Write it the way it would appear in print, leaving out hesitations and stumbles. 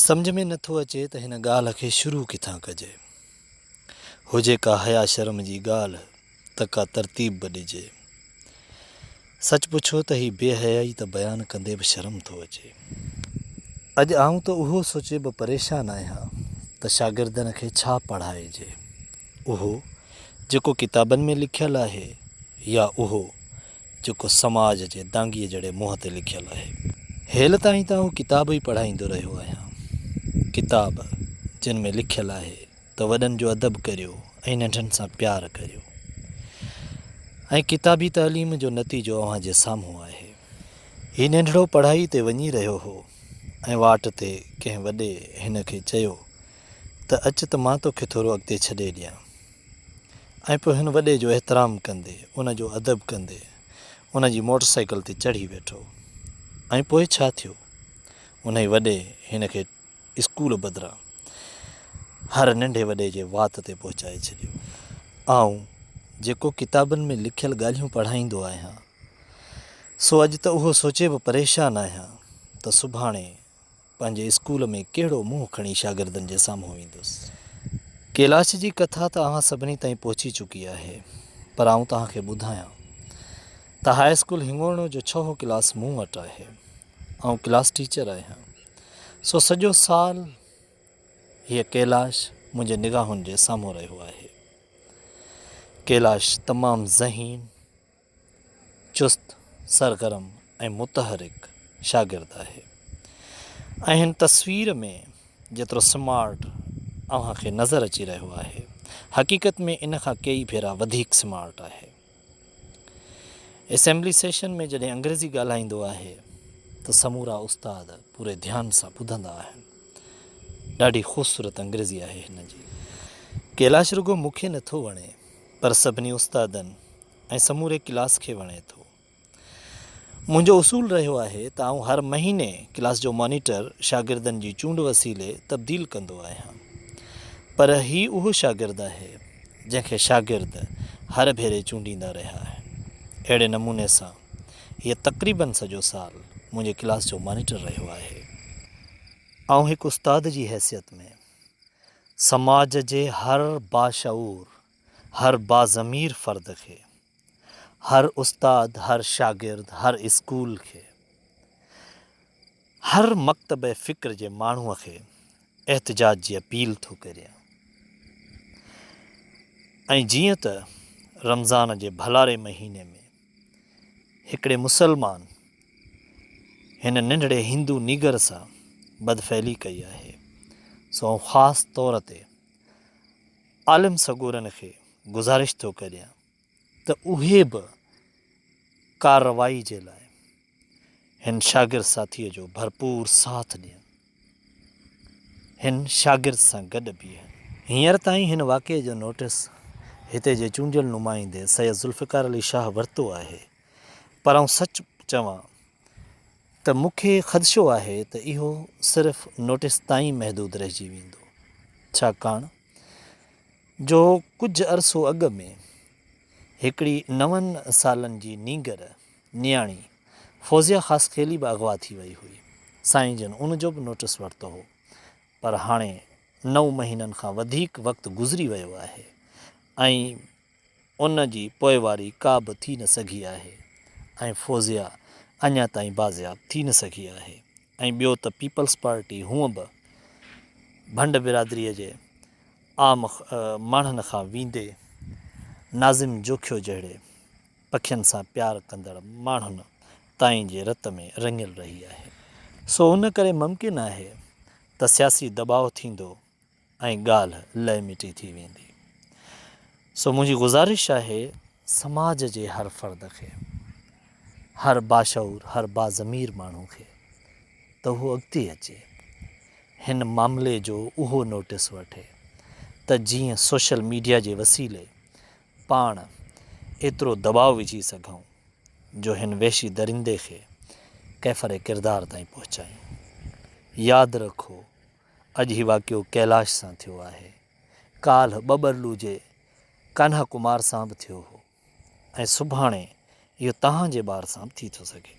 سمجهه ۾ نٿو اچي ته هن ڳالهه کي شروع ڪٿان ڪجي. هجي ڪا حيا شرم جي ڳالهه ته ڪا ترتيب به ڏجي. سچ پڇو ته هي بي حيائي ته بيان ڪندي به شرم ٿو اچي. اڄ آئون ته اهو سوچي به پريشان آهيان ته شاگردن کي ڇا پڙهائجي؟ اهو جيڪو ڪتابن ۾ لکيل آهي يا اهو جيڪو سماج جي دانگيء جهڙي منهن تي لکيل آهي. هيل تائين ته آئون ڪتاب ئي پڙهائيندو رهيو آهيان. ڪتاب جن ۾ لکيل آهي ته وڏن جو ادب ڪريو ۽ ننڍن سان پيار ڪريو. ۽ ڪتابي تعليم جو نتيجو اوهان جي سامهون آهي. هي ننڍڙو پڙهائي تي وڃي رهيو هو ۽ واٽ تي ڪنهن وڏي هن کي چيو ته اچ ته مان توکي ٿورو اڳتي ڇڏي ڏيان. ۽ پوء هن وڏي جو احترام ڪندي، ان جو ادب ڪندي، ان جي موٽر سائيڪل تي چڙهي ويٺو. ۽ پوء ڇا ٿيو؟ انهي وڏي هن کي اسڪول بدران هر ننڍي وڏي جي وات تي پهچائي ڇڏيو. آئون جيڪو ڪتابن ۾ لکيل ڳالهيون پڙهائيندو آهيان، سو اڄ ته اهو سوچي به پريشان آهيان ته سڀاڻي پنهنجي اسڪول ۾ ڪهڙو منهن کڻي شاگردن جي سامهون ويندس. ڪيلاش جي ڪٿا ته اوهان سڀني تائين پهچي چڪي آهي، پر آئون توهان کي ٻڌايان ته هاء اسڪول هڱورڻو جو ڇهون ڪلاس مون وٽ آهي. آئون ڪلاس ٽيچر آهيان، سو سڄو سال هيء ڪيلاش منهنجي نگاهن جي سامهون رهيو آهي. ڪيلاش تمام ذهين، چست، سرگرم ۽ متحرڪ شاگرد آهي ۽ هن تصوير ۾ جيترو سمارٽ اوهان کي نظر اچي رهيو آهي، حقيقت ۾ ان کان ڪيئي ڀيرا وڌيڪ سمارٽ آهي. اسيمبلي سيشن ۾ جڏهن انگريزي ڳالهائيندو آهي ته سمورا استاد پوري ڌيان سان ٻڌندا آهن. ڏاڍي خوبصورت انگريزي آهي هن جي. ڪيلاش رڳو مون کي نٿو وڻي پر سڀني استادن ۽ سموري ڪلاس کي وڻي ٿو. منهنجو اصول رهيو آهي ته آئون هر مهيني ڪلاس جو مانيٽر شاگردن جي چونڊ وسيلي تبديل ڪندو آهيان. پر هي اهو شاگرد آهي جنهن کي شاگرد هر ڀيري چونڊيندا رهيا آهن. اهڙي نموني سان هيء تقريبن سڄو سال منهنجي ڪلاس جو مانيٽر رهيو آهي. آئون هڪ استاد جي حيثيت ۾ سماج جي هر باشعور هر باضمير فرد کي، هر استاد، هر شاگرد، هر اسڪول کي، هر مڪتبه فڪر جي ماڻهوء کي احتجاج جي اپيل ٿو ڪريان ۽ جيئن ته رمضان جي ڀلاري مهيني ۾ هڪڙي مسلمان هن ننڍڙي هندو نينگر سان بدفعلي ڪئي آهي سو آئون خاص طور تي عالم سڳورن کي گذارش ٿو ڪريان ته اهي به ڪارروائي جي لاء هن شاگرد ساٿيء جو ڀرپور ساٿ ڏين، هن شاگرد سان گڏ بيهن. هينئر تائين هن واقعي جو نوٽيس هتي جي چونڊيل نمائندي سيد ذوالفقار علي شاهه ورتو آهي پر آئون سچ چوان ته مون کي خدشو آهي ته اهو صرف نوٽيس تائين محدود رهجي ويندو ڇاڪاڻ جو ڪجهه عرصو اڳ ۾ هڪڙي نون سالن جي نينگر نياڻي فوزيه خاصخيلي به اغوا ٿي وئي هئي سائين جن ان جو به نوٽيس ورتو هو پر هاڻي نو مهينن کان وڌيڪ وقت گذري ويو آهي ۽ ان جي پوئواري ڪا به ٿي نه سگهي آهي ۽ فوزيه اڃا تائين بازياب ٿي نه سگهي آهي ۽ ٻيو ته پيپلز پارٽي هونء به ڀنڊ برادريء جي عام ماڻهن کان ويندي ناظم جوکيو جهڙي پکين سان پيار ڪندڙ ماڻهن تائين جي رت ۾ رڱيل رهي آهي سو ان ڪري ممڪن آهي ته سياسي دٻاء ٿيندو ۽ ڳالهه لئه مٽي ٿي ويندي. سو منهنجي گذارش آهي سماج جي هر فرد کي، هر باشعور، هر باضمير ماڻهو کي ته اهو اڳتي اچي، هن معاملي جو اهو نوٽيس وٺي ته جيئن سوشل ميڊيا جي وسيلي پاڻ ايترو دٻاء وجهي سگهون جو هن وحشي درندي کي ڪيفر ڪردار تائين پهچايون. ياد رکو اڄ هي واقعو ڪيلاش سان ٿيو آهي. ڪالهه ٻٻرلو جي ڪانها ڪمار سان به ٿيو هو ۽ سڀاڻي اهو توهان جي ٻار سان به ٿي ٿو سگهي.